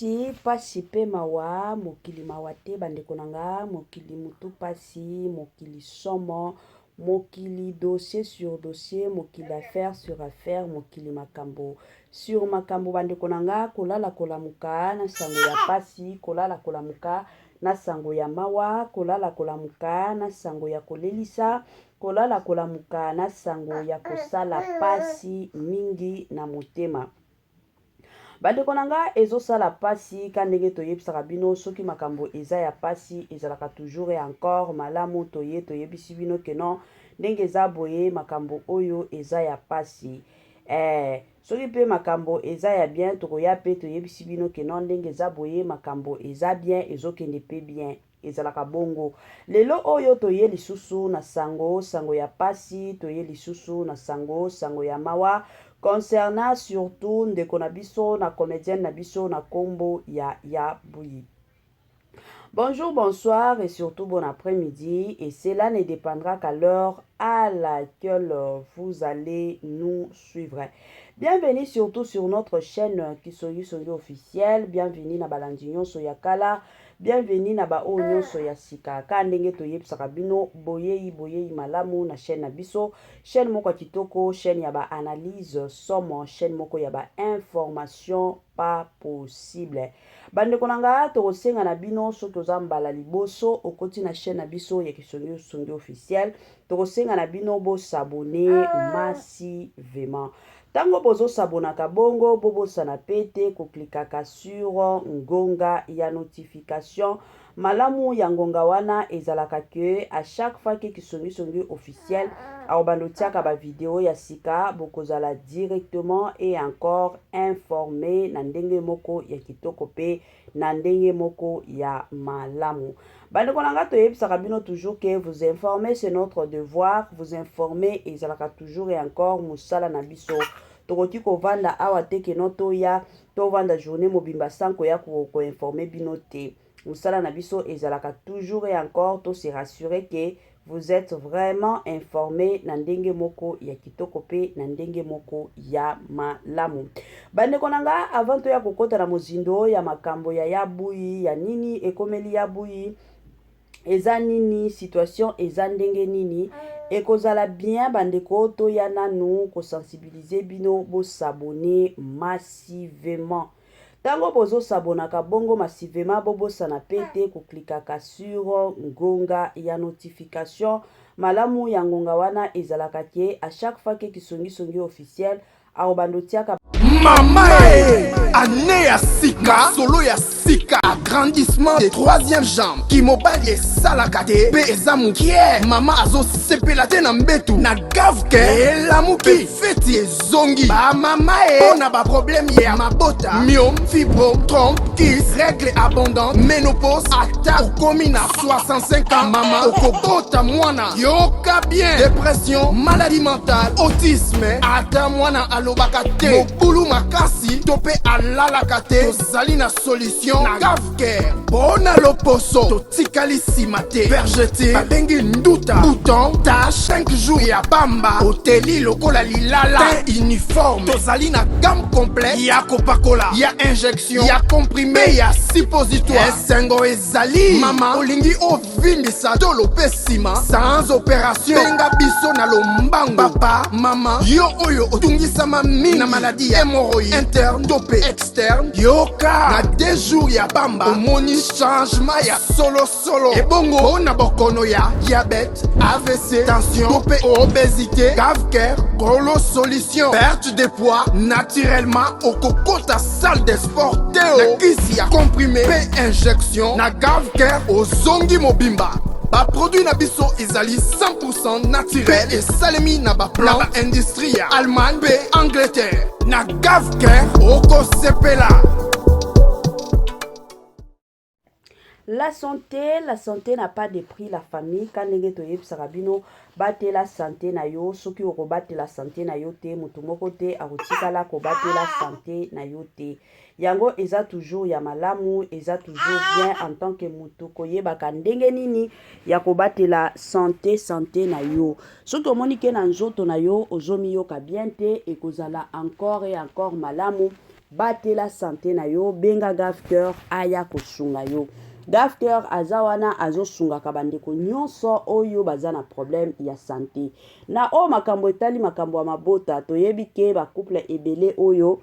Pasi pasi pe mawa mokili mawa te ba ndeko na nga mokili mutu pasi mokili somo mokili dossier sur dossier mokili affaire sur affaire mokili makambo sur makambo ba ndeko na nga kolala kolamuka na sango ya pasi kolala kolamuka na sango ya mawa kolala kolamuka na sango ya kolelisa kolala kolamuka na sango ya kosala pasi mingi na motema. Bandeko na nga ezosala pasi ka ndenge toyebisaka bino soki makambo eza ya pasi ezalaka toujours et encore malamu toye toyebisi bino que non ndenge eza boye makambo oyo eza ya pasi eh, soki pe makambo eza ya bien tokoya pe toyebisi bino que non ndenge eza boye makambo eza bien ezokende pe bien. Ezalaka bongo. Lelo oyo toye lisusu na sango, sango ya pasi, toye lisusu na sango, sango ya mawa concernant surtout ndeko na biso na comedienne na biso na kombo ya Ya Buyi. Bonjour, bonsoir et surtout bon après-midi et cela ne dépendra qu'à l'heure à laquelle vous allez nous suivre. Bienvenue surtout sur notre chaîne Kisongi Songi officielle. Bienvenue na balandi nyonso ya kala. Bienvenue na ba oyo nyonso ya sika. Ka ndenge toyebisaka bino boyeyi boyeyi malamu na chaîne na biso. Chaîne moko ya kitoko, chaîne ya ba analyse somo, chaîne moko ya ba information pas possible. Bandeko na nga tokosenga na bino soki oza mbala liboso okoti na chaîne na biso ya Kisongi Songi officiel, tokosenga na bino bo s'abonner massivement. Tango bozo s'abonnaka bongo bobosana pe te ko clickaka sur ngonga ya notification. Malamu ya ngonga wana ezalaka que à chaque fois que Kisongi Songi officiel akobanda otiaka ba video ya sika bokozala directement et encore informe na ndenge moko ya kitoko pe na ndenge moko ya malamu. Bandeko na nga toyebisaka bino toujours que vous informer c'est notre devoir, vous informer ezalaka toujours et encore mosala na biso. Tokoki kovanda awa te que non toya tovanda journée mobimba sans koya ko, ko informer bino te. Mosala na biso ezalaka toujours et encore to se rassurer que vous êtes vraiment informé na ndenge moko ya kitoko pe na ndenge moko ya malamu. Bandeko na nga, avant toya kokota na mozindo ya makambo ya ya buyi ya nini ekomeli ya buyi eza nini situation eza ndenge nini ekozala bien bandeko toya nanu kosensibiliser bino bosabone massivement. Tango bozo s'abonnaka bongo massivement bobosana pe te ko clickaka sur ngonga ya notification. Malamu ya ngonga wana ezalaka ke à chaque fois ke Kisongi Songi officiel akobanda otiaka Mama e année ya sika solo ya sika agrandissement de troisième jambe kimobali esalaka te mpe eza mokie mama azosepela te na mbetu na gavke elamuki Feti ezongi ba mama e mpo na ba problème ya mabota myome fibrome trompe kyste règle abondante ménopause ata okomi na 65 ans mama okobota mwana yoka bien dépression maladie mentale autisme ata mwana alobaka te mobulu makasi to mpe alalaka te tozali na solution na gavcare mpo na loposo totikali nsima te vergeture babengi nduta bouton tache 5 jours ya pamba oteli lokola lilala teint uniforme tozali na gamme complet ya kopakola ya injection ya comprime ya suppositoire esengo ezali mama olingi ovimbisa tolo mpe nsima sans opération benga biso na lombango papa mama yo oyo otungisama mingi na maladi ya hémorroïde interne to mpe externe yoka na 2 jours ya pamba omoni changement ya solo solo ebongo mpo na bokono ya diabète avc tension to mpe obésité gavcare kolo solution perte de poids naturellement okokota salle de sport te na kisi ya comprime mpe injection na gavcare ozongi mobimba baproduit na biso ezali 100 naturel mpe esalemi na baplan na baindustrie ya allemagne mpe angleterre na gavcare okosepela. La santé, la santé n'a pas de prix, la famille. Ka ndenge toyebisaka bino, batela santé na yo. Soki okobatela santé na yo te, moto moko te akotikala kobatela santé na yo te. Yango eza toujours ya malamu, eza toujours bien en tant que mutu koyebaka ndenge nini ya kobatela santé santé na yo. Soki omoni ke na nzoto na yo ozomiyoka bien te, ekozala encore et encore malamu. Batela sante na yo, benga Gaf Coeur aya kosunga yo. Gaf Coeur aza wana azosungaka bandeko nyonso oyo baza na problème ya sante. Na oyo makambo etali makambo ya mabota, toyebi ke ba couple ebele oyo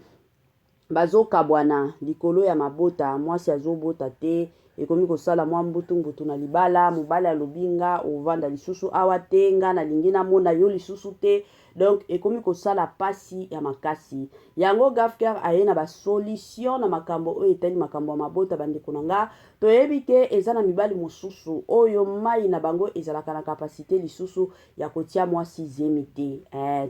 bazokabwana likolo ya mabota, mwasi azobota te, ekomi kosala mwa mbutu mbutu na libala, mobali alobi nga ovanda lisusu awa te, nga nalingi namona yo lisusu te. Donc ekomi kosala pasi ya makasi. Yango Gafcare aye na ba solution na makambo oyo etali makambo ya mabota. Bandeko na nga, toyebi ke eza na mibali mosusu oyo mayi na bango ezalaka na capacite lisusu ya kotia mwasi zemi te.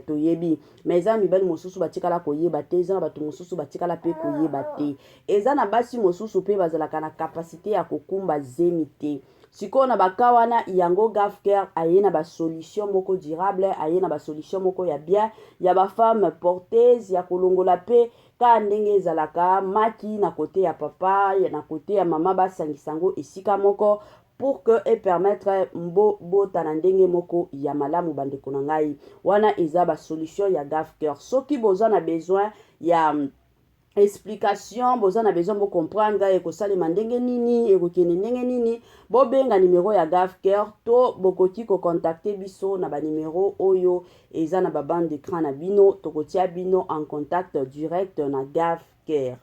Toyebi, mais eza na mibali mosusu batikala koyeba te, eza na bato mosusu batikala pe koyeba te. Eza na basi mosusu pe bazalaka na capacite ya kokumba zemi te. Sikoyo na ba cas wana, yango Gafcare aye na ba solution moko durable, aye na ba solution moko ya bien ya ba femme porteuse, ya kolongola pe ka ndenge ezalaka maki na kote ya papa na kote ya mama, basangisa yango esika moko pour que e permettre mbo bota na ndenge moko ya malamu. Bandeko na ngai, wana eza ba solution ya Gafcare. Soki boza na besoin ya explication, boza na besoin bocomprendre ekosalema ndenge nini, ekokende ndenge nini, bobenga numero ya Gafcare to bokoki kocontacter biso na banimero oyo eza na babande d'écran na bino. Tokotia bino en contact direct na Gafcare.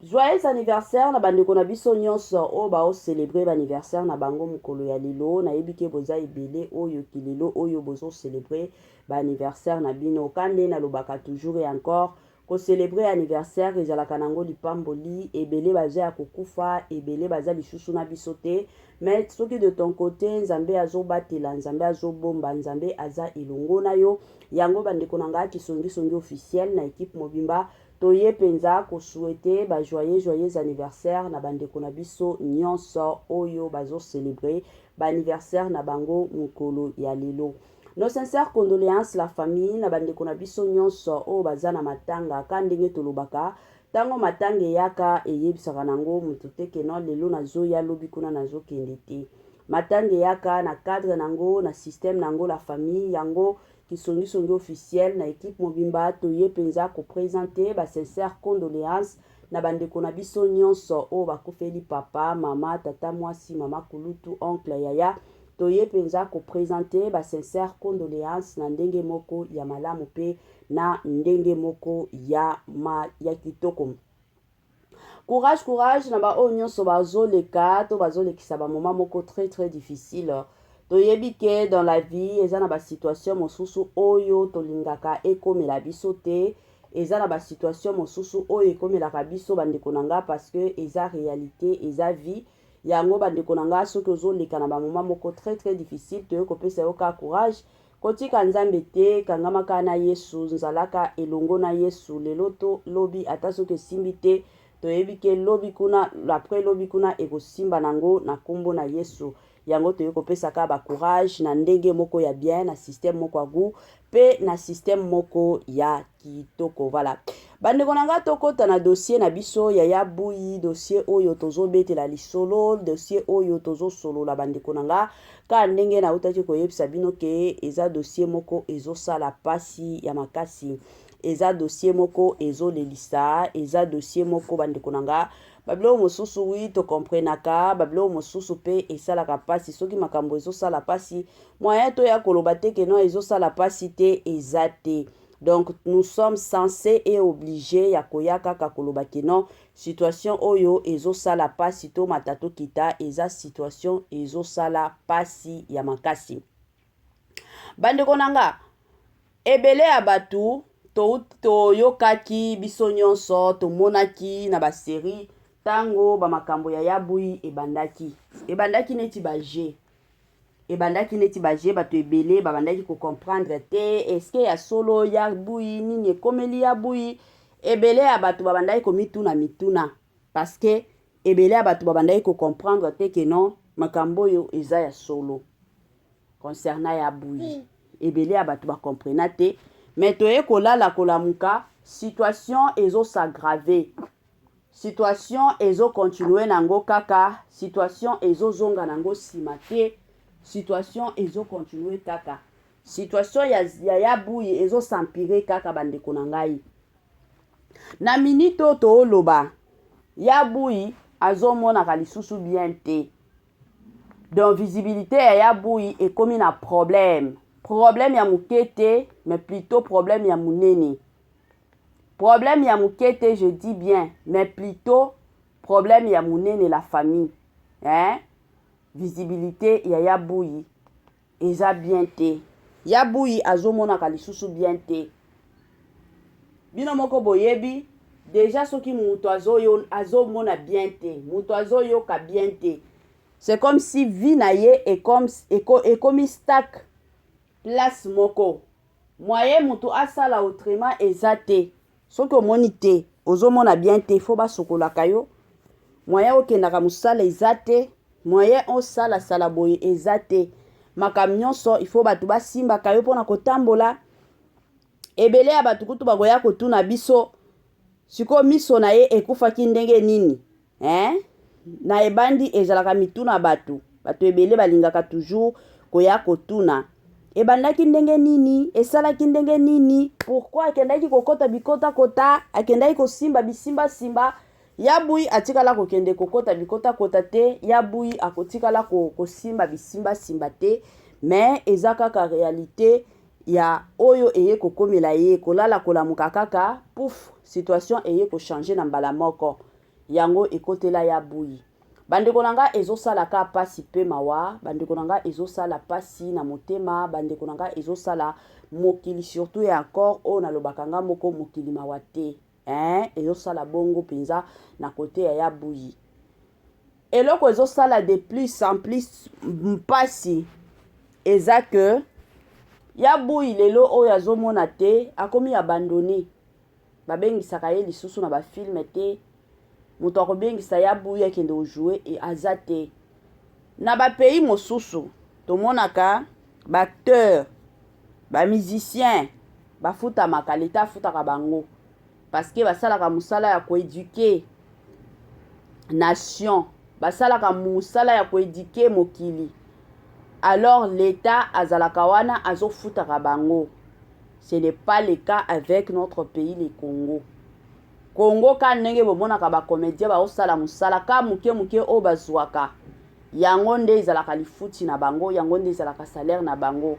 Joyeux anniversaire na bandeko na biso nyonso oyo baocélébrer baanniversaire na bango mokolo ya lelo. Nayebi ke boza ebele oyo kilelo oyo bozocélébrer baanniversaire na bino. Ka nde nalobaka toujours et encore, kocélébrer anniversaire ezalaka nango lipamboli. Ebele baza ya kokufa, ebele baza lisusu na biso te, mais soki de ton côté Nzambe azobatela, Nzambe azobomba, Nzambe aza elongo na yo. Yango bandeko na ngai, Kisongisongi officiel na équipe mobimba, toye mpenza kosouhaiter bajoyeux joyeux anniversaire na bandeko na biso nyonso oyo bazocélébrer baanniversaire na bango mokolo ya lelo. Nos sincères condoléances, la famille, na bandeko na biso nyonso oyo baza na matanga. Ka ndenge tolobaka, ntango matanga eyaka, eyebisaka nango moto te ke non, lelo nazoya, lobi kuna nazokende te. Matanga eyaka na cadre nango, na système nango, la famille. Yango Kisongisongi officiel na équipe mobimba toye mpenza koprésenter basincères condoléances na bandeko na biso nyonso oyo bakufeli papa, mama, tata mwasi, mama kulutu, oncle, yaya. Toye mpenza koprésenter basincères condoléances na ndenge moko ya malamu mpe na ndenge moko ya kitoko. Courage, courage na baoyo nyonso bazoleka to bazolekisa bamoments moko très très difficile. Toyebi ke dans la vie eza na basituation mosusu oyo tolingaka ekomela biso te, eza na basituation mosusu oyo ekomelaka biso, bandeko na nga, parce que eza réalité, eza vie. Yango bandeko na nga, soki ozoleka na bamoments moko très très difficile, toye kopesa yo ka courage. Kotika Nzambe te, kangamaka na Yesu, nzalaka elongo na Yesu. Lelo to lobi, ata soki esimbi te, toyebi ke lobi kuna, après lobi kuna, ekosimba nango na nkombo na Yesu. Yango toye kopesaka bacourage na ndenge moko ya bien, na système moko ya goût mpe na système moko ya kitoko. Voilà, bandeko na nga, tokɔta na dossier na biso ya ya Buyi, dossier oyo tozobetela lisolo, dossier oyo tozosolola. Bandeko na nga, kaka ndenge nautaki koyebisa bino ke eza dossier moko ezosala pasi ya makasi, eza dossier moko ezolelisa, eza dossier moko, bandeko na nga, babiloko mosusu wi tokomprenaka, babiloko mosusu mpe esalaka mpasi. Soki makambo ezosala mpasi, moyen toya koloba te ke non, ezosala mpasi te, eza te. Donc nous sommes censés et obligés ya koya kaka koloba ke non, situation oyo ezosala mpasi. Tomata tokita, eza situation ezosala mpasi ya makasi. Bandeko na nga, ebele ya bato toyokaki, biso nyonso tomonaki na basérie ntango bamakambo ya Yabui ebandaki, ebandaki neti baje, ebandaki neti baje. Bato ebele babandaki kocomprendre te, eske ya solo ya Buyi, nini ekomeli ya Buyi? Ebele ya bato babandaki komituna mituna, parce que ebele ya bato babandaki kocomprendre te ke non, makambo oyo eza ya solo concernant ya Buyi. Ebele ya bato bacomprena te, mais toye kolala kolamuka, situation ezos'aggraver, situation ezocontinuer nango kaka, situation ezozonga nango nsima te, situation ezocontinuer kaka, situation ya Buyi ezos'empirer kaka. Bandeko na ngai. Na minute oyo tooloba, ya Buyi azomonaka lisusu bien te. Donc visibilité ya ya Buyi ekomi na problème. Problème ya moke te, mais plutôt problème ya monene. Problème ya moke te, je dis bien, mais plutôt problème ya monene, la famille. Hein? Visibilité ya ya Buyi eza bien te. Ya Buyi azomonaka lisusu bien te. Bino moko boyebi déjà, soki moto azomona bien te, moto azoyoka bien te, c'est comme si vie na ye ekomi stuck place moko. Moyen moto asala autrement eza te. Soki omoni te, ozomona bien te, fo basokolaka yo. Moyen okendaka mosala eza te, moyen osalasala boye eza te. Makambo nyonso, il faut bato basimbaka yo mpona kotambola. Ebele ya bato kutu bakoya kotuna biso sikoyo miso na ye ekufaki ndenge nini, eh? Na ebandi ezalaka mituna bato. Bato ebele balingaka toujours koya kotuna ebandaki ndenge nini, esalaki ndenge nini, pourquoi akendaki kokɔta bikotakota, akendaki kosimba bisimbasimba. Ya Buyi atikala kokende kokɔta bikotakota te. Ya Buyi akotikala kosimba bisimbasimba te. Mais eza kaka réalité ya oyo eye kokomela ye. Kolala, kolamuka, kaka pouf, situation eye kochanger na mbala moko. Yango ekotela ya Buyi. Bandeko na nga, ezosalaka mpasi mpe mawa. Bandeko na nga, ezosala mpasi na motema. Bandeko na nga, ezosala mokili, surtout ya encore oyo nalobaka nga moko, mokili mawa te, hein? Ezosala bongo mpenza na kote ya ya Buyi. Eloko ezosala de plus en plus mpasi eza ke ya Buyi lelo oyo azomona te, akomi abandonné. Babengisaka ye lisusu na bafilms te. Moto akobengisa ya Buyi akende kojouer e aza te. Na bapays mosusu tomonaka baacteur, bamusicien bafutamaka, leta afutaka bango parce que basalaka mosala ya koéduquer nation, basalaka mosala ya koéduquer mokili. Alors l'État azalaka wana, azofutaka bango. Ce n'est pas le cas avec notre pays, le Congo. Congo ka ndenge bomonaka bacomédien baosala mosala ka moke moke, oyo bazwaka yango nde ezalaka lifuti na bango, yango nde ezalaka salaire na bango.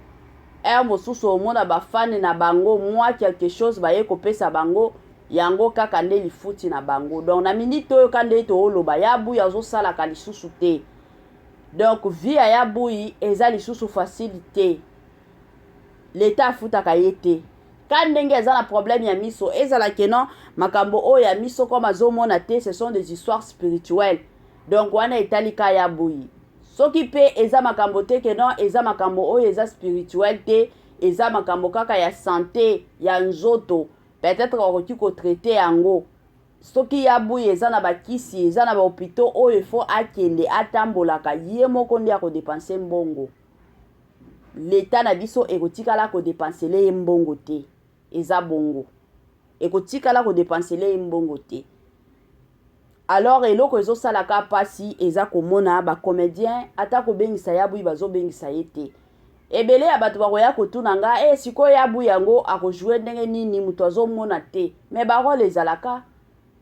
Heure mosusu omona bafans na bango mwa quelque chose baye kopesa bango, yango kaka nde lifuti na bango. Donc na minute oyo ka nde tooloba, ya Buyi azosalaka lisusu te. Donc vie ya ya Buyi eza lisusu facile te. Leta afutaka ye te. Ka ndenge eza na problème ya miso, ezala ke non, makambo oyo ya miso, comme azomona te, ce sont des histoires spirituelles. Donc wana etali ka ya Buyi. Soki mpe eza makambo te ke non, eza makambo oyo eza spirituel te, eza makambo kaka ya santé ya nzoto, peut-être okoki kotraiter yango. Soki ya Buyi eza na bakisi, eza na bahôpitaux oyo ifo akende, atambolaka ye moko nde akodépenser mbongo. Leta na biso ekotikala kodépenser ye mbongo te. Eza bongo, ekotikala kodépenser ye mbongo te. Alors eloko ezosalaka mpasi eza komona bacomédien, ata kobengisa ya Buyi bazobengisa ye te. Ebele ya bato bakoya kotuna nga e sikoyo ya Buyi yango akojouer ndenge nini, moto azomona te? Mais barôle ezalaka,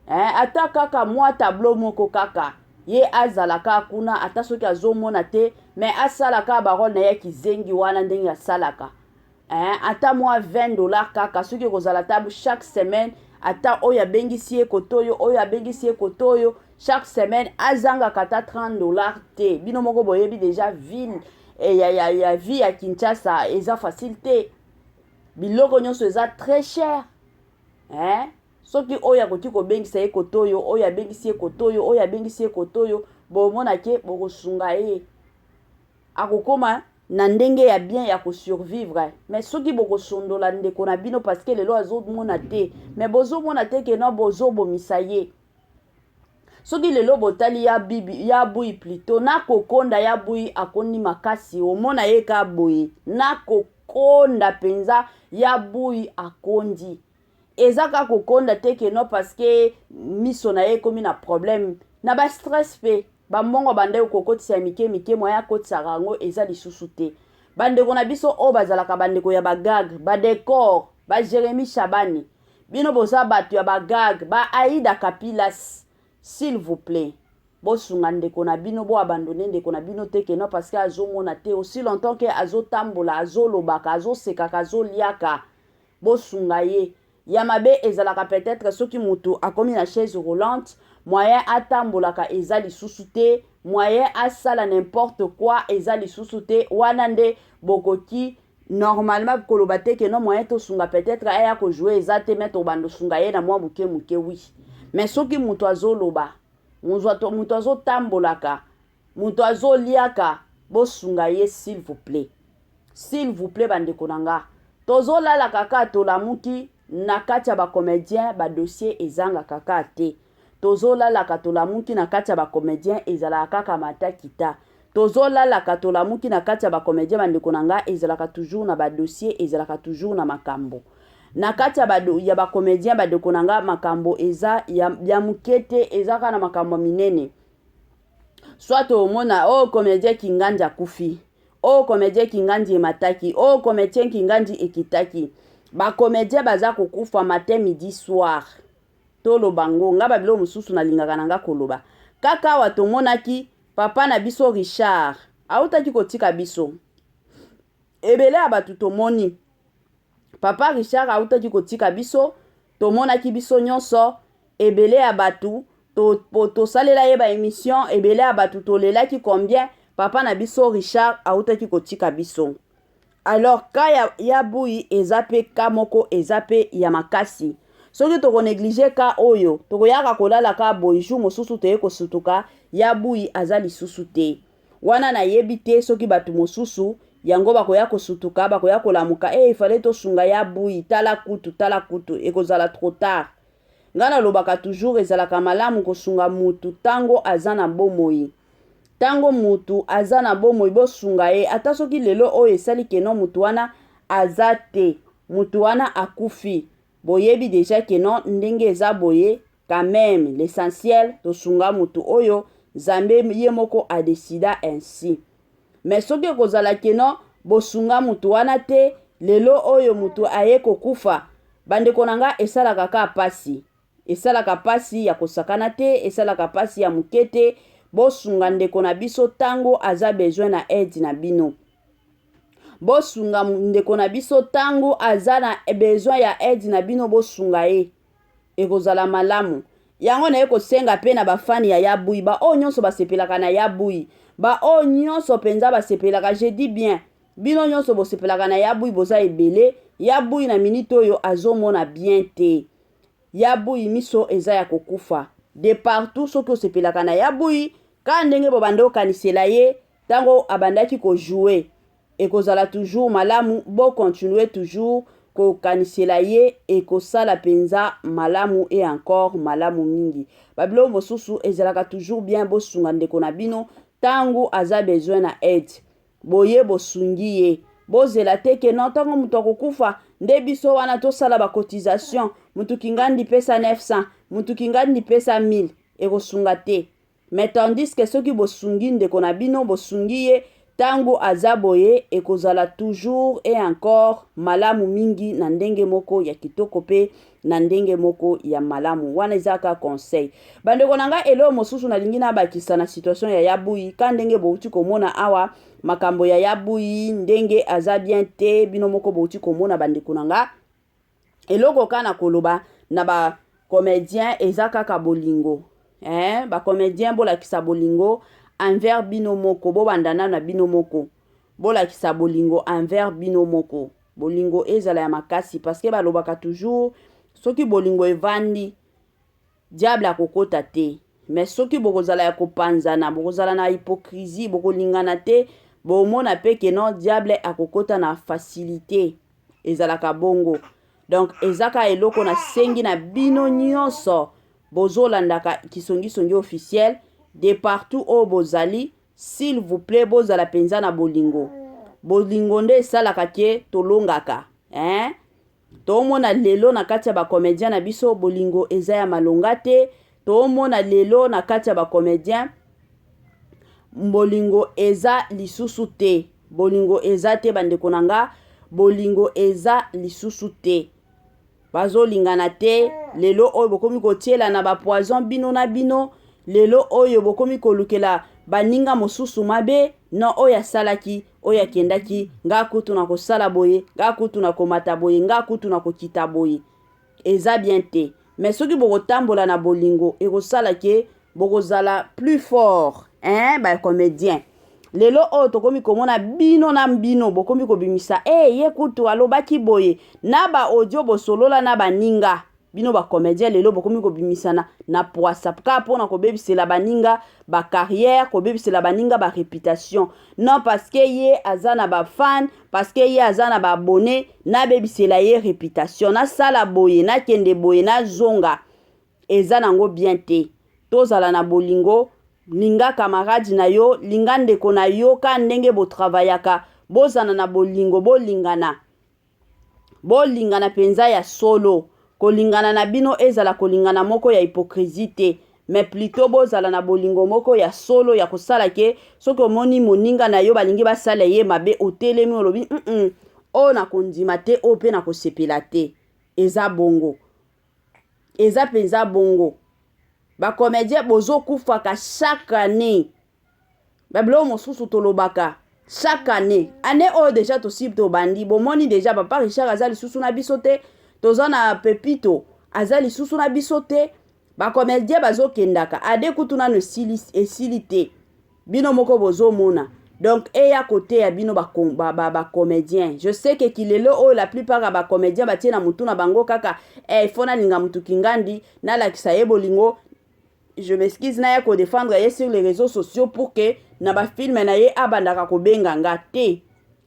eh, ata kaka mwa tableau moko kaka ye azalaka kuna, ata soki azomona te, mais asalaka barôle na ye kizengi wana ndenge asalaka, eh, ata mwa 20 $ kaka, soki ekozala ata chaque semaine, ata oyo abengisi ye kote oyo, oyo abengisi ye kote oyo, chaque semaine azangaka ata 30 $ te. Bino moko boyebi déjà ville ya vie ya Kinshasa eza facile te. Biloko nyonso eza très cher, hein? Soki oyo akoki kobengisa ye kote oyo, oyo abengisi ye kote oyo, oyo abengisi ye kote oyo, bomona ke bokosunga ye, akokóma na ndenge ya bien ya kosurvivre. Mais soki bokosondola ndeko na bino parce que lelo azomona te, mais bozomona te ke no, bozobomisa ye. Soki lelo botali ya bibi, ya Buyi plutôt, na kokonda, ya Buyi akondi makasi. Omona ye ka boye na kokonda mpenza. Ya Buyi akondi, eza kaka kokonda te ke non, parce que miso na ye ekomi na problème, na bastress mpe bambongo bandeko kokotisa ya mike mike, moya akotisaka yango eza lisusu te. Bandeko na biso oyo bazalaka bandeko ya bagag, badécor, baJérémi Shabani. Bino boza bato ya bagag ba Aida Kapilas, s'il vous plaît, bosunga ndeko na bino, boabandonner ndeko na bino te que non, parce que azomona te. Aussi longtemps que azotambola, azolobaka, azosekaka, azoliaka, bosunga ye. Ya mabe ezalaka peut-être soki motu akomi na chaise roulante, moyen atambolaka eza lisusu te, moyen asala n'importe quoi eza lisusu te. Wana nde bokoki normalement koloba te que non, moyen tosunga peut-être aya kojouer eza te, mais tobanda osunga ye na mwa moke moke, oui. Mais soki moto azoloba, moto azotambolaka, moto azoliaka, bosunga ye, s'il vous plaît, s'il vous plaît. Bandeko na nga, tozolala kaka, tolamuki, na kati ya bacomédien badossier ezangaka kaka te. Tozolalaka, tolamuki, na kati ya bacomédien ezalaka kaka matakita. Tozolalaka, tolamuki, na kati ya bacomédien, bandeko na nga, ezalaka toujours na badossier, ezalaka toujours na makambo na kati ya bacomédien. Bandeko na nga, makambo eza ya moke te, eza kaka na makambo ya minene. Soit omona oyo oh, comédien Kingandi akufi, oyo oh, comédien Kingandi emataki, oyo oh, comédien Kingandi ekitaki. Bacomédien baza kokufa matin, midi, soir. Toloba ngo nga babilo mosusu nalingaka na nga koloba kaka awa. Tomonaki papa na biso Richard autaki kotika biso. Ebele ya bato tomoni papa Richard autaki kotika biso, tomonaki biso nyonso, ebele ya bato tosalela ye baémission, ebele ya bato tolelaki combien papa na biso Richard autaki kotika biso. Alors cas ya Buyi eza mpe cas moko eza mpe ya makasi. Soki tokonégliger cas oyo, tokoyaka kolala ka boye, jour mosusu toye kosutuka, ya Buyi aza lisusu te. Wana nayebi te soki bato mosusu yango bakoya kosutuka, bakoya kolamuka e ifale tosunga ya Buyi. Tala kutu, tala kutu, ekozala trop tard. Ngai nalobaka toujours, ezalaka malamu kosunga mutu ntango aza na bomoi. Ntango mutu aza na bomoi, bosunga ye. Ata soki lelo oyo esali que non, mutu wana aza te, mutu wana akufi, boyebi déjà que non, ndenge eza boye, quand même l'essentiel tosunga mutu oyo Nzambe ye moko adécida ainsi. Mais soki ekozala que non, bosunga mutu wana te, lelo oyo mutu aye kokufa, bandeko na nga, esalaka kaka pasi, esalaka pasi ya kosakana te, esalaka pasi ya moke te. Bosunga ndeko na biso ntango aza besoin na aide na bino. Bosunga ndeko na biso ntango aza na besoin ya aide na bino, bosunga ye, ekozala malamu. Yango naye kosenga mpe na bafani ya Yabuyi, baoyo nyonso basepelaka na Yabuyi, baoyo nyonso mpenza basepelaka, je dis bien, bino nyonso bosepelaka na Yabuyi, boza ebele. Yabuyi na minute oyo azomona bien te. Yabuyi miso eza ya kokufa de partout. Soki osepelaka na Yabuyi, ka ndenge bobanda okanisela ye ntango abandaki kojouer, ekozala toujours malamu bocontinuer toujours kokanisela ye, ekosala mpenza malamu et encore malamu mingi. Babiloko mosusu ezalaka toujours bien bosunga ndeko na bino ntango aza besoin na aide. Boye bosungi ye, bozela te que non, ntango moto akokufa nde biso wana tosala bacotisation, motu Kingandi pesa 900, motu Kingandi pesa 1000, ekosunga te. Mais tandis que soki bosungi ndeko na bino, bosungi ye ntango aza boye, ekozala toujours et encore malamu mingi na ndenge moko ya kitoko mpe na ndenge moko ya malamu. Wana eza kaka conseil, bandeko na ngai. Eloko mosusu nalingi nabakisa na situation ya Yabuyi, ka ndenge bouti komona awa makambo ya Yabuyi, ndenge aza bien te, bino moko bouti komona, bandeko na nga. Eloko kaka na koloba na bacomédien eza kaka bolingo, eh? Bacomédien, bolakisa bolingo envers bino moko. Bobanda nano na bino moko, bolakisa bolingo envers bino moko. Bolingo ezala ya makasi, parce que balobaka toujours, soki bolingo evandi, diable akokota te. Mais soki bokozala ya kopanzana, bokozala na hypocrisie, bokolingana te, bomona mpe que non, diable akokota na facilité. Ezalaka bongo. Donc eza kaka eloko nasengi na bino nyonso bozolandaka Kisongisongi Officiel de partout oyo bozali, s'il vous plaît, bozala mpenza na bolingo. Bolingo nde esalaka que tolongaka, hein? Tomona lelo na kati ya bacomédien na biso, bolingo eza ya malonga te. Tomona lelo na kati ya bacomédien, bolingo eza lisusu te, bolingo eza te. Bandeko na nga, bolingo eza lisusu te. Bazolingana te. Lelo oyo bokomi kotielana ba poison bino na bino. Lelo oyo bokomi kolukela baninga mosusu mabe. Non, oyo asalaki, oyo akendaki, nga kutu na kosala boye, nga kutu na komata boye, nga kutu na kokita boye. Eza bien te. Mais soki bokotambola na bolingo, ekosala ke bokozala plus fort, hein, ba comédien. Lelo oyo tokomi komona bino na bino bokomi kobimisa eh, ye kutu alobaki boye na ba audio bosolola na baninga. Bino ba comédien lelo bokomi kobimisana na poisa kaka mpona kobebisela baninga ba carrière, kobebisela baninga ba réputation. Non, parce que ye aza na ba fan, parce que ye aza na ba abonné, nabebisela ye réputation, nasala boye, nakende boye, nazonga. Eza nango bien te. Tozala na bolingo, linga camarade na yo, linga ndeko na yo ka ndenge botravayaka, bozana na bolingo, bolingana. Bolingana mpenza ya solo. Kolingana na bino ezala kolingana moko ya hypocrisie te, mais plutôt bozala na bolingo moko ya solo ya kosala ke soki omoni moninga na yo balingi basala ye mabe, otelemi olobi oyo nakondima te, oyo mpe nakosepela te. Eza bongo. Eza mpenza bongo. Ba comédien bozokufaka chaque année. Babiloko mosusu tolobaka chaque année. Année oyo déjà tosi tobandi, bomoni déjà papa Richard aza lisusu na biso te, toza na Pepito aza lisusu na biso te. Ba comédien bazokendaka ade kutu nano esili te, bino moko bozomona. Donc eya koteya bino ba comédien. Je sais que kilelo oyo la plupart ya ba comédien batie na mutu na bango kaka il faut nalinga mutu kingandi, nalakisa ye bolingo, je m'excuse, naya kodéfendre ye sur les réseaux sociaux pour que na bafilme na ye abandaka kobenga nga te.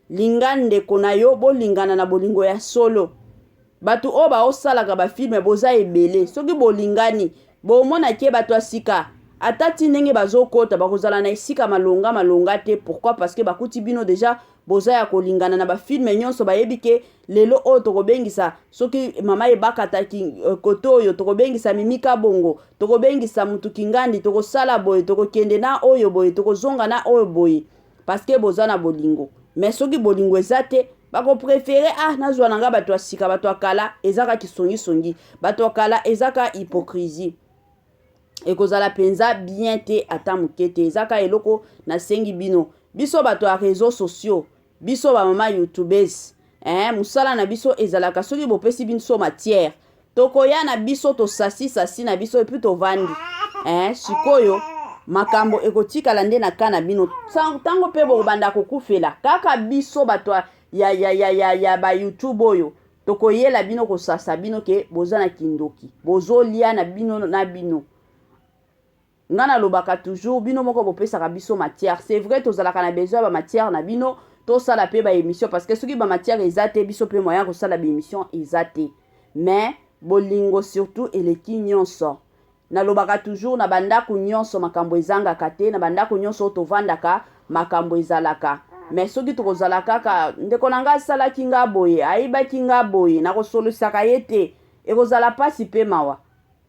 Linga ndeko na yo, bolingana na bolingo ya solo. Bato oyo baosalaka bafilme boza ebele, soki bolingani bomona ke bato ya sika ata ti ndenge bazokota bakozala na esika malonga malonga te. Pourquoi? Parce que bakuti bino déjà boza ya kolingana na bafilme nyonso. Bayebi ke lelo oyo tokobengisa soki mama ebakataki kote oyo, tokobengisa Mimika Bongo, tokobengisa mutu kingandi, tokosala boye, tokokende na oyo boye, tokozonga na oyo boye, parce que boza na bolingo. Mais soki bolingo eza te, bakopréférer ah, nazwa na nga bato ya sika. Bato ya kala eza kaka kisongisongi, bato ya kala eza kaka hypocrisie. Ekozala mpenza bien te, ata moke te. Eza kaka eloko nasengi bino, biso bato ya réseaux sociaux, biso bamama youtubes, eh, mosala na biso ezalaka soki bopesi biso matière, tokoya na biso, tosasisasi na biso et puis tovandi. Eh, sikoyo makambo ekotikala nde na ka na bino. Ntango mpe bokobanda kokufela kaka biso bato ya ba YouTube oyo, tokoyela bino kosasa bino ke boza na kindoki, bozolia na bino na bino. Nga nalobaka toujours, bino moko bopesaka biso matière. C'est vrai, tozalaka na besoin ya bamatière na bino, tosala mpe baémission, parce que soki bamatière eza te, biso mpe moyen kosala baémission eza te. Mais bolingo surtout eleki nyonso. Nalobaka toujours, na bandako nyonso makambo ezangaka te, na bandako nyonso oyo tovandaka makambo ezalaka. Mais soki tokozala kaka ndeko na nga asalaki nga boye, ayibaki nga boye, nakosolisaka ye te, ekozala mpasi mpe mawa.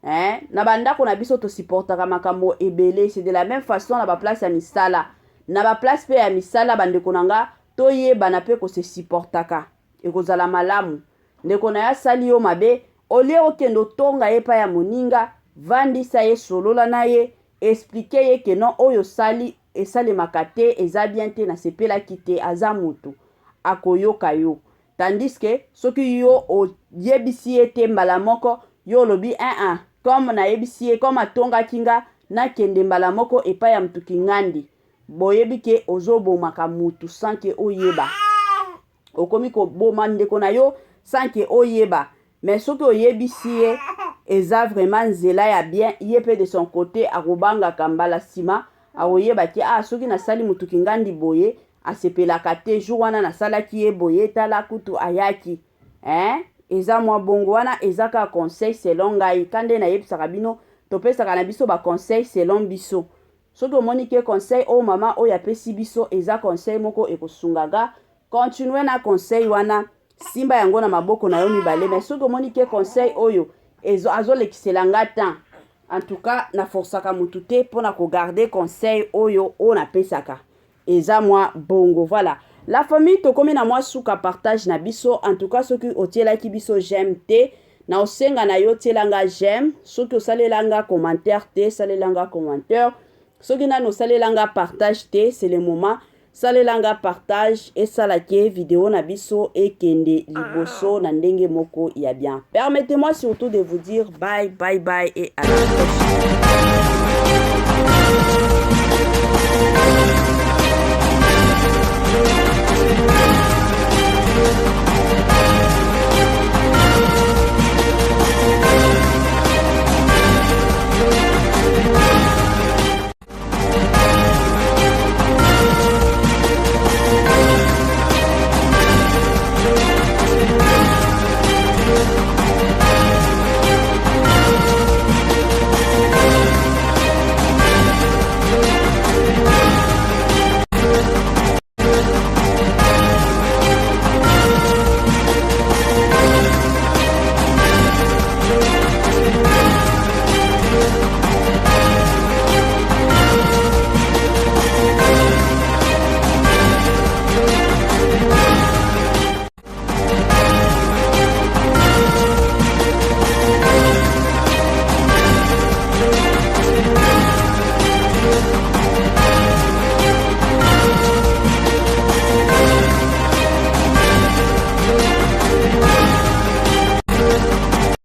Eh? Na bandako na biso tosupportaka makambo ebele. C'est de la même façon na baplace ya misala, na baplace mpe ya misala. Bandeko na nga, toyebana mpe kose supportaka, ekozala malamu. Ndeko na ye asali yo mabe, olie okende otonga ye epai ya moninga, vandisa ye, solola na ye, expliquer ye ke non, oyo osali esalemaka te, eza bien te, nasepelaki te. Aza motu, akoyoka yo. Tandis que soki yo oyebisi ye te mbala moko, yo olobi 1 comme nayebisi ye, comme atongaki nga, nakende mbala moko epai ya mutu kingandi, boyebi ke ozobomaka mutu sans ke oyeba. Okomi koboma ndeko na yo sans ke oyeba. Mais soki oyebisi ye, eza vraiment nzela ya bien. Ye mpe de son côté akobangaka mbala nsima, akoyeba ke ah, soki nasali mutu kingandi boye, asepelaka te. Jour wana nasalaki ye boye, tala kutu ayaki, hein? Eza mwa bongo wana, eza kaka conseil selon ngai. Ka nde nayebisaka bino, topesaka na biso baconseil selon biso. Soki omoni ke conseil oyo mama oyo apesi biso eza conseil moko ekosungaga, continue na conseil wana, simba yango na maboko na yo mibale. Mais soki omoni ke conseil oyo azolekisela nga temps, en tout cas naforsaka motu te mpona kogarder conseil oyo oyo napesaka. Eza mwa bongo. Voilà la famille, tokomi na mwa suka partage na biso. En tout cas, soki otielaki biso j'aime te. Na osenga na yo tiela nga j'aime, soki osalela nga commentaire te, salela nga commentaire. Soki nanu osalela nga partage te, c'est le moment. Salela nga partage esala ke video na biso ekende liboso na ndenge moko ya bien. Permettez-moi surtout de vous dire bye bye bye et à la prochaine.